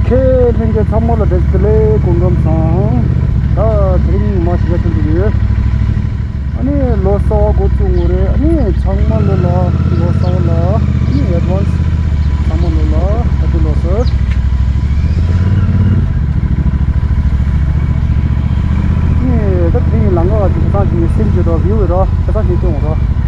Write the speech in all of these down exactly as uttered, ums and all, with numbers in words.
ཁྱེད་ལྷན་རྒྱས་ཚང་མ་ལ་བདེ་སྐྱིད་ལེགས་སྐུ་ཁམས་བཟང་། ད་དེ་རིང་མ་ཞིག་ཆུ་འགྲོ་གི་ཡོད། ཨ་ནི་ལོ་གསར་པ་འགོ་བཙུགས་དགོས་རེད། ཨ་ནི་ཚང་མ་ལོ་ལ་ལོ་གསར་པ་ལ་ཨ་ནི་ཨེ་ཌི་ཝན་སི་ཚང་མ་ལོ་ལ་ཧེ་པི་ལོ་གསར། ཨ་ནི་ད་དེ་རིང་ལམ་ཁ་ཅིག་ཁ་སང་ཅིག་སེམས་ཅིག་དང་བིའུ་ཡོད་ར། ཁ་སང་ཞིག་སྟོན་འོང་ར།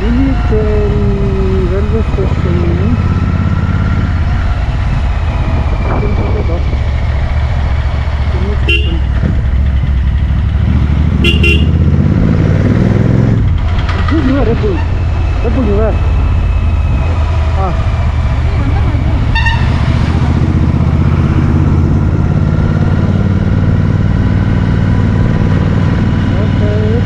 Mini train, railway station. Red Bull, Red Bull. Red Bull. Ah. Okay.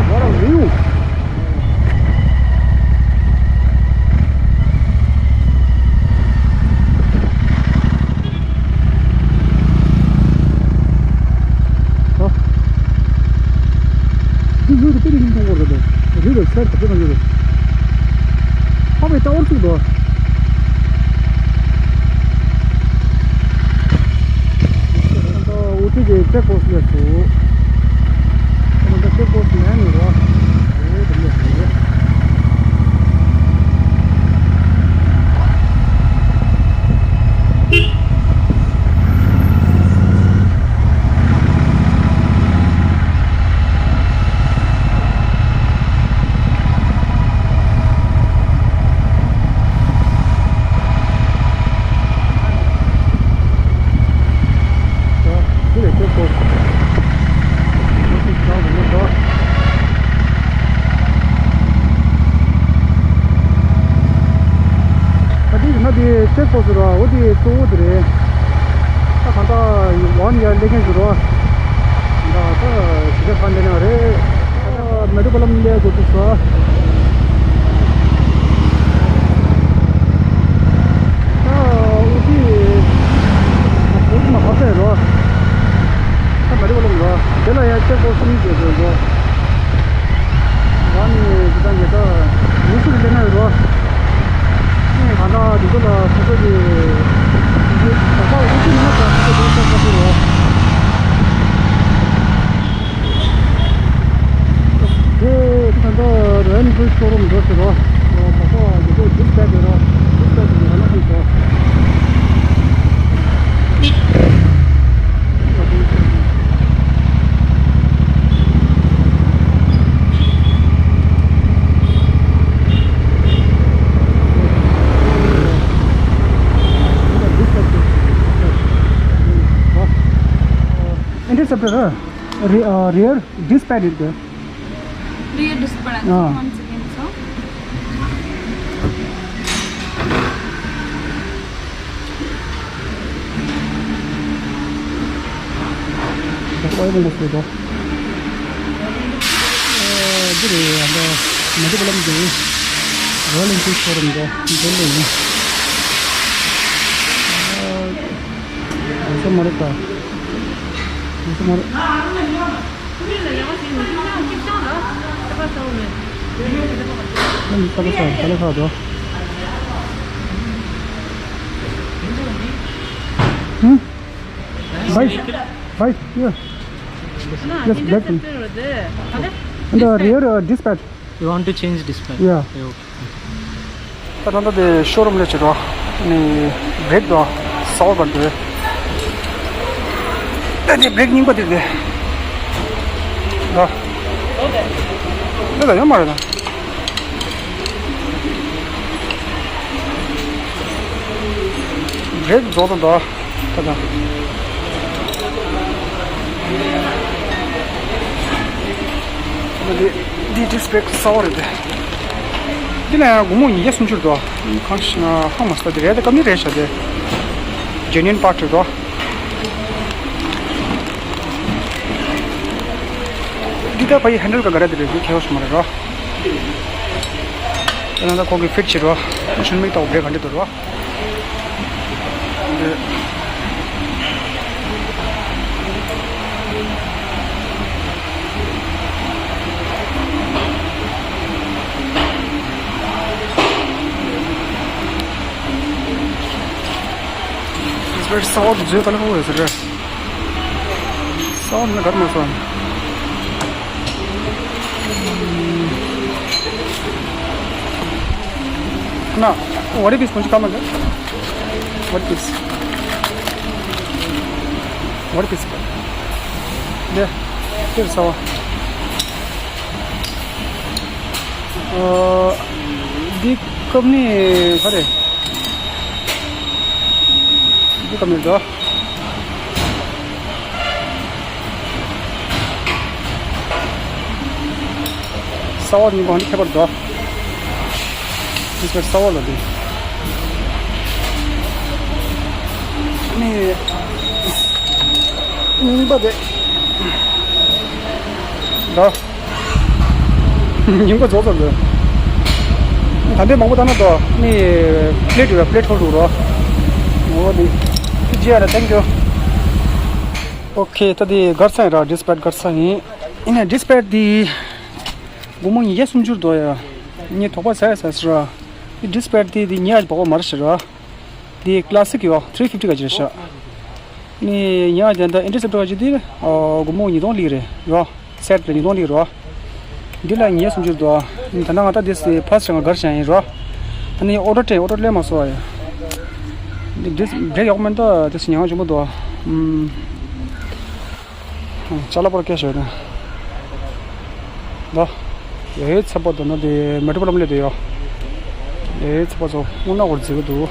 What a view! ཨུ་ཊི་གི་ཅེག་པོ་སི་ཊི་སླེབས་སོང་། ཨ་ནི་ད་ཅེག་པོ་སི་ཊི་ཊི་ལེན་ནས་རོ། ཨོ་དེ་འདྲ་ཞིག་རེད། ད་དེ་ཡིན་ན་དེ་ཅེག་པོ་སི་ཊི་ར། འོ་དེ་གཙོ་བོ་དེ་རེད། ད་གང་ལྟར་ཝན་ཡར་སླེབས་མཁན་ཞིག་རོ། ད་ད་གཞིས་ཆགས་ཁག་འདི་ནང་རེད། མེ་ཏོག་པ་ལམ་ལས་འགོ་ཚུགས་སོ། ཨ་འོ་དེ་འོ་དེ་མ་ཁ་ཚད་རོ། ད་མེ་ཏོག་པ་ལམ་རོ། དེ་ལ་ཡང་ཅེག་པོ་སི་ཊི་གཉིས་བརྒྱབ་ཡོད་རོ། ང་ནི་ཇི་ལྟར་ངེས་ད་མི་སུ་ལས་ན་ཡོད་རོ། ཨེ་གང་ལྟར་དེ་ཚོ་ལ་ཁོ་ཚོ་གི་དེ་ཚོ་གོ་སྐབས་འོ་དེ་མི་སྣ་ཚོ་ཁོ་ཚོ་ཚོ་ཁ་ཚོ་རོ། དེ་ད་ལྟ་རེན་བུལ་ཤོ་རུམ་འགྲོ་ཟེར་རོ། ཨོ་ད་ལྟ་ཡོད་དེ་ཇུས་པེ་དེ་རོ། ཇུས་པེ་དེ་ཡོད་ན་ཁོང་ཚོ། Interceptor, uh, re- uh, rear dispatch it. Rear dispatch. Ah. One second, sir. ཁོང་ཚོ་དོ། འདི་རེད། ཨ་འདི་མ་འདི་བ་ལམ་འདི་རོ་ལེན་ཅིག་ཤོ་རུམ་དོ། འདི་ལ་ཡིན། ཨ་ས་མ་རེད་ད། ཨ་ས་མ་རེད། ཨ་ནི་ས་ལ་ས་ས་ལ་ས་དོ། ཧུམ། Bike, bike, yeah. Yes, black one. And the rear, uh, disc pad. You want to change disc pad? Yeah. Okay. ད་ད་ལྟ་དེ་ཤོ་རུམ་ལ་བྱེད་རོགས། ནི་བྷེ་རེག་དོ། སའོ་བར་དུ། ད་དེ་བྷེ་རེག་རྙིང་པ་དེ་དེ། ད་ད་ཡོད་མ་རེད་ད། བྷེ་རེག་རྫོགས་སོང་ད། ད་ད། འདི་འདི་ཌིསི་བྷེ་རེག་གསར་པ་རེད་དེ། འདི་ལ་ཡང་སྒོར་མོ་ཉིས་བརྒྱ་སུམ་ཅུ་རེད་དོ། གང་ཞིག་ན་ཧང་མ་སྟ་དེ་རེད་དེ། སྐབས་ནི་རེད་ཤག་དེ། ཇེ་ནུ་ཨིན་པར་ཊི་རེད་དོ། འདི་ད་ཕ་ཡི་ཧན་ཌལ་ག་ག་རེ་དེ་རེད། འདི་ཁྱེར་ཤོག་མ་རེད་རོ། ད་ནང་ད་ཁོང་གི་ཕིཊ་བྱེད་རོ། ཤུན་མིག་ཏོག་བྲེ་ག་འདྲ་འདུག་རོ། འདི། It's very sour. ཇོ་ད་ལ་ཧོ་ཟེར་རེད། སའོ་ནི་གར་མ་སོང་། ན། What is this? ཁོང་ཅི་ཀ་མ་ག What is this? What is this? དེ། དེར་སའོ། ཨ། འདི་ཀོམ་ནི་ག་རེ། འདི་ཀོམ་ནི་འདུག་སའོ་ནི་གང་ཁྱད་པར་འདུག་འདི་ཚོ་སའོ་ལ་འདི། ནི། རྙིང་པ་དེ། འདུག་རྙིང་པ་རྫོགས་ཚར་འདུག་ད་ལྟའི་མང་པོ་བཏང་ན་དོ། ནི་པི་ལེ་ཊི་ཡོད། པི་ལེ་ཊི་ཧོལ་འདུག་རོ། འོ་དེ། ཇི་ཨར་ཐེང་ཀིའུ། ཨོ་ཁེ། ད་དེ་གར་ས་ཡིན་ར། ཌིས་པེ་ཆ་གར་ས་ཡིན། ཡིན་ན་ཌིས་པེ་ཆ་དེ་སྒོར་མོ་ཉིས་བརྒྱ་སུམ་ཅུ་རེད་དོ་ཡ། ངས་དོགས་པ་ཟ་ཡ་ཟ་ཟེར་ར། དེ་ཌིས་པེ་ཆ་དེ་དེ་ཉིས་བརྒྱ་བག་པ་མ་རེད་ཟེར་ར། དེ་ཀི་ལ་སིག་ཡོད། ཐི་རི་ཕིབ་ཊི་ག་ཅིག་རེད་ཤག་ནི་ཉ་དེ་འདྲ་ཨིན་ཊར་སེབ་ཊར་ག་ཅིག་དེ་སྒོར་མོ་ཉིས་སྟོང་ལི་རེད་ཡོ། སེ་ཊི་ལ་ཉིས་སྟོང་ལི་རོ། འདི་ལ་ཉིས་སུམ་ཅུ་རེད་དོ། ད་ནང་ང་ད་དེ་སི་ཕར་སི་ང་གར་བཞག་ཡིན་རོ། ད་ནི་ཨོ་ཌར་སྤྲད། ཨོ་ཌར་སླེབས་མ་སོང་བ་ཡ། འདི་འདི་བྲེག་ཡག་མེད་ད། དེ་སི་ཉ་ང་ཆེན་པོ་དོ། ཨུམ། ཅ་ལག་པར་སྐད་ཤོད་ན། ད། ཡའི་ཚ་པོ་དོ་ན་དེ་མེ་ཏྲོ་པོ་ལམ་ལས་དེ་ཡོ། ཡའི་ཚ་པོ་ཚོ་སྔོན་ན་བར་འཛིག་གི་འདུག་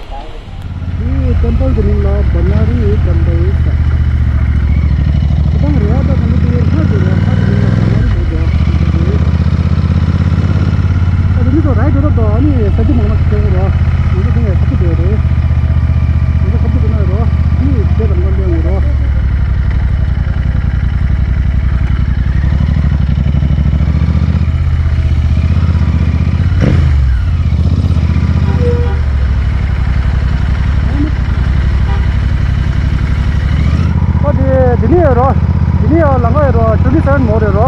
དེའི་ཊེམ་པལ་གྱི་མིང་ལ་བ་ན་རི་ཡའི་ཊེམ་པལ་ཟེར། ཁོ་ཚང་རེ་ཨ་ད་ད་ནི་དེ་ལྷ་དེ་རེད། ལྷ་དེ་མིང་ལ་བ་ན་རི་ཟེར་གྱི་ཡོད། ཨ་དེ་མི་ཚོ་རའི་འགྲོ་སྟབས་དང་ཨ་ནི་ས་ཆ་མང་མང་ཞིག་ཁྱེར་གི་རོ། ང་ཚོ་དེ་ནས་ས་ཆ་དེ་རེད། ང་ཚོ་ས་ཆ་དེ་ན་རོ། ཨ་ནི་དེ་དང་མ་ལོན་གི་རོ། ཨ་དེ་དེ་ནས་ཡོད་རོ། དེ་ནས་ཡང་ལམ་ཁ་ཡོད་རོ། ཊུ་ཝེན་ཊི་སེ་ཝེན་མོལ་རེད་རོ།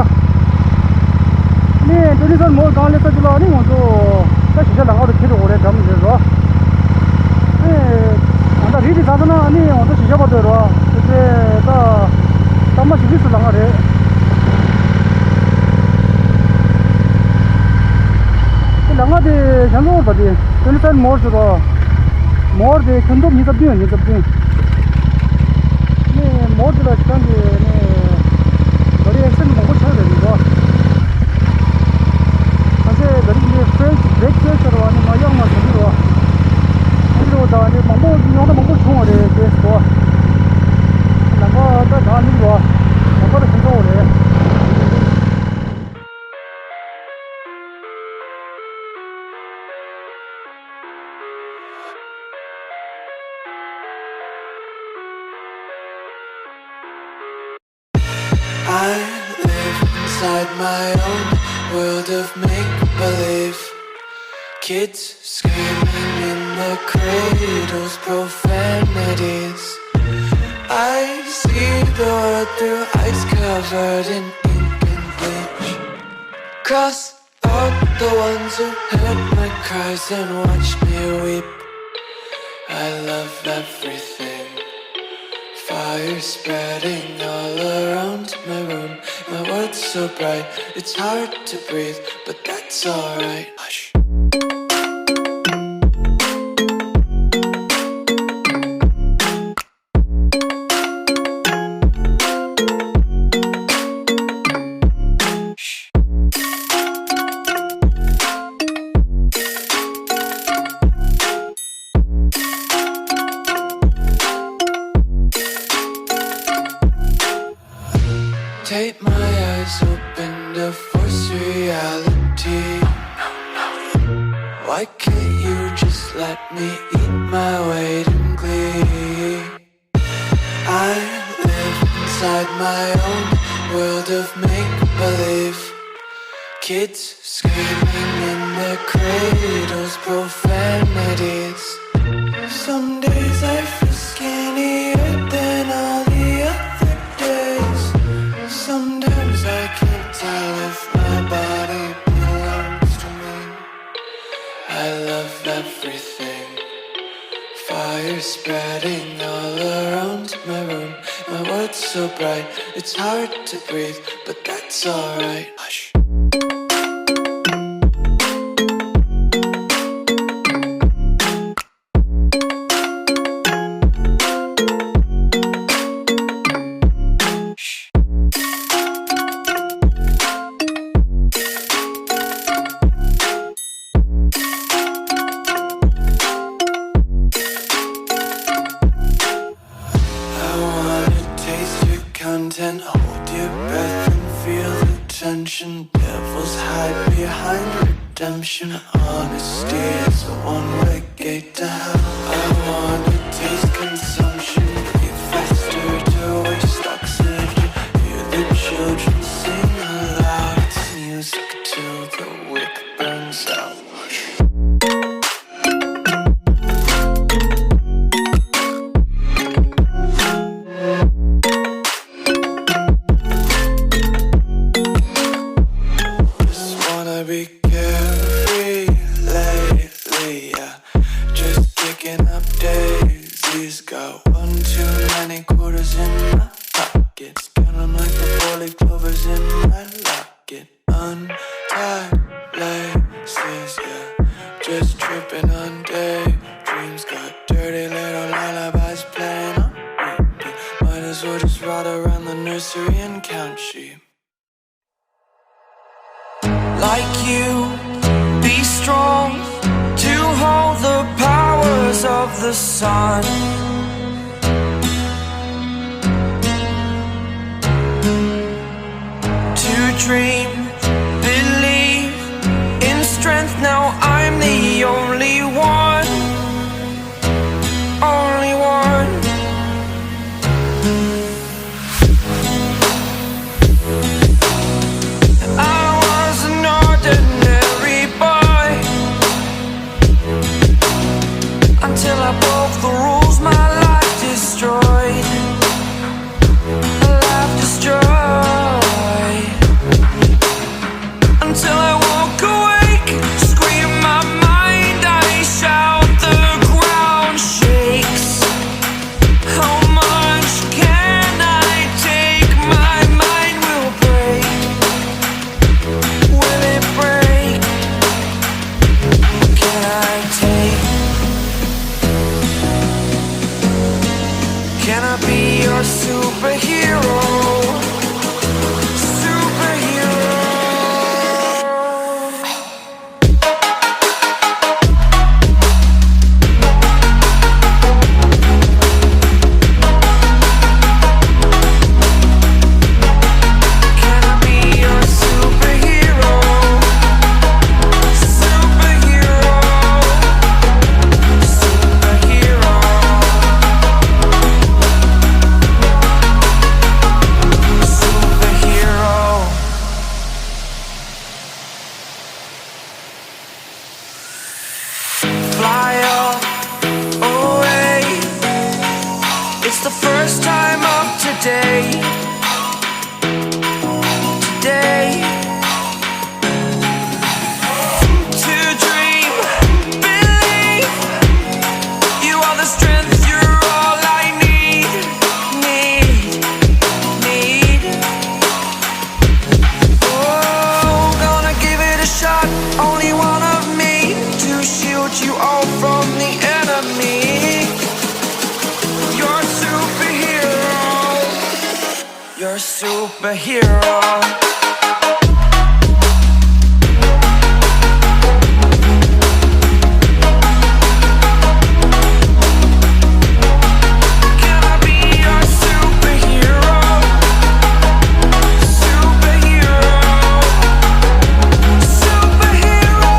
ནས་ཊུ་ཝེན་ཊི་སེ་ཝེན་མོལ་སྒང་སླེབས་ཚར་རྗེས་ལ་ཨ་ནི་ང་ཚོ་ད་གཞིས་ཆགས་ལམ་ཁ་རུ་ཁྱེར་འགྲོ་དགོས་རེད། འགྲམ་རེད་རོ། ཨེ། ད་ལྟ་རི་དེ་ཚ་ཚ་ན་ཨ་ནི་ང་ཚོ་གཞིས་ཆགས་བར་དུ་རོ། དེ་ཚེ་ད་སྟག་མ་ཞིག་རིས་སུ་ལམ་ཁ་རེད། དེ་ལམ་ཁ་དེ་གཞན་ལོག་པ་དེ་ཊུ་ཝེན་ཊི་སེ་ཝེན་མོལ་ཟེར་རོ། མོལ་དེ་ཁྱོན་བསྡོམས་ཉི་ཤུ་རྩ་བདུན། ཉི་ཤུ་རྩ་བདུན། ནས་མོལ་དེ་ལ་ཅི་ཐང་གི་ནས་ག་རེ་ཨེག་སི་ཌེན་ཊི་མང་པོ་ཆགས་རེད་འདུག་ཁ་ཤས་ག་རེ་འདི་ཕེལ་བྲེག་ཕེལ་ཟེར་བ་ནི་མ་གཡག་མ་ཟ་གི་རོ། ཨ་ནི་རོ་ད་ནི་མང་པོ་རྙོག་དྲ་མང་པོ་བྱུང་བ་རེད་དེ་སོ། ལམ་ཁ་ད་ད་ནི་རོ། ལམ་ཁ་ད་ཞིག་འགྲོ་བ་རེད། My own world of make believe. Kids screaming in the cradles, profanities. I see the world through eyes covered in ink and bleach. Cross out the ones who heard my cries and watched me weep. I love everything. Fire spreading all around my room. My world's so bright, it's hard to breathe, but that's alright. Hush. Take my eyes open to force reality. Why can't you just let me eat my weight in glee? I live inside my own world of make believe. Kids screaming in their cradles, profanities. Some days I feel skinnier than all the other days. Sometimes I can't tell if my body belongs to me. I love everything. Fire spreading all around my room. My world's so bright, it's hard to breathe, but that's alright. Hush. I wanna taste your content, hold your breath and feel the tension. Devils hide behind redemption. Honesty is a one-way gate to hell. I wanna taste consumption, breathe faster to waste oxygen. Hear the children sing aloud. It's music till the wick burns out. Just wanna be carefree lately, yeah. Just picking up daisies. Got one too many quarters in my pockets. Count 'em like the four-leaf clovers in my locket. Untied laces, yeah. Just tripping on daydreams. Got dirty little lullabies playing on repeat. Might as well just ride around the nursery and count sheep. Like you, be strong to hold the powers of the sun. To dream, believe in strength. Now I'm the only one, only one. I was an ordinary boy until I broke the rules. My life destroyed. Life destroyed. Me, you're a superhero. You're a superhero. Can I be your superhero? Superhero. Superhero.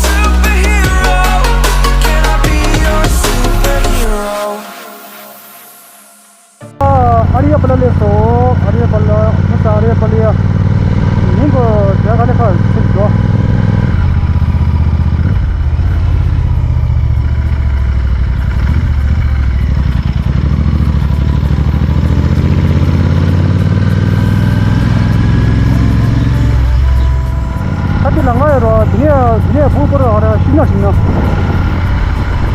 Superhero. Can I be your superhero? ཨ་རི་ཡ་པ་ལ་སླེབས་སོང་། ཨ་རི་ཡ་པ་ལ། ང་ཚོ་ཨ་རི་ཡ་པ་ལ་ཡ། ཉིན་གུང་དེ་ག་ནས་ཁ་ཚིག་འགྲོ། ད་དེ་ལ་ང་ཡོད་རོ། དེ་ནས་དེ་ནས་ཕུ་པོ་རོ་ར་ཤི་ན་ཤི་ན།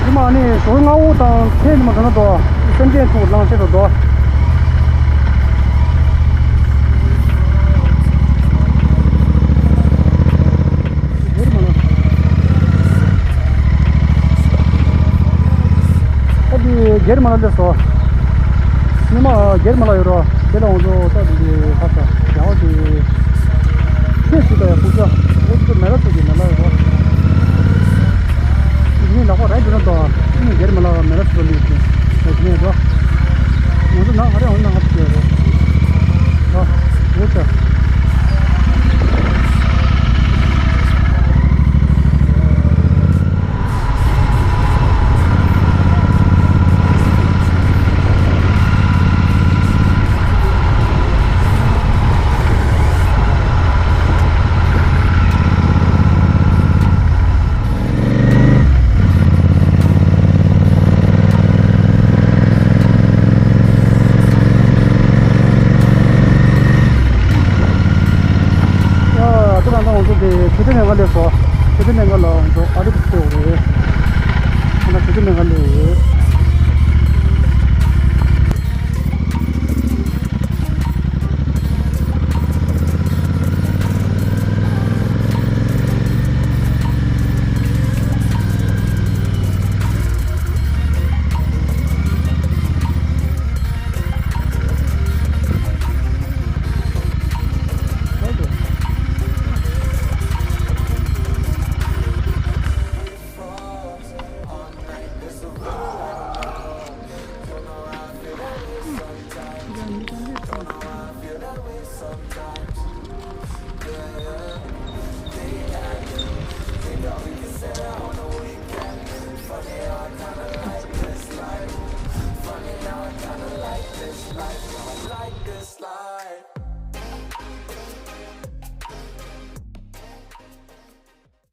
དེ་མ་ནི་ཞོ་ལྔ་བོ་དང་ཚེ་ཉི་མ་ཟ་ན་དོ། སེམས་ཅན་ཐུག་ལང་ཤེས་རོ་དོ། སྒེར་མ་ལ། ཨ་དེ་སྒེར་མ་ལ་སླེབས་སོ། ཉི་མ་སྒེར་མ་ལ་ཡོད་རོ། དེ་ལ་འོང་ཚོ་ཏོ་དེ་དེ་ཁ་ས་ཡག་པོ་དེ། ཁྱེད་སུ་ད་ཡ་ཕུག་ས་འོ་དེ་མེ་ལ་ཚོ་དེ་མེ་ལ་ཡོད་རོ། དེ་ནི་ལག་པ་ར་འགྲོ་ན་ཏོ། ཨ་ནི་སྒེར་མ་ལ་མེ་ལ་ཚོ་ལུས་དེ་དེ་ནས་རོ། ང་ཚོ་ནང་ཨ་རེ་འོང་ན་ང་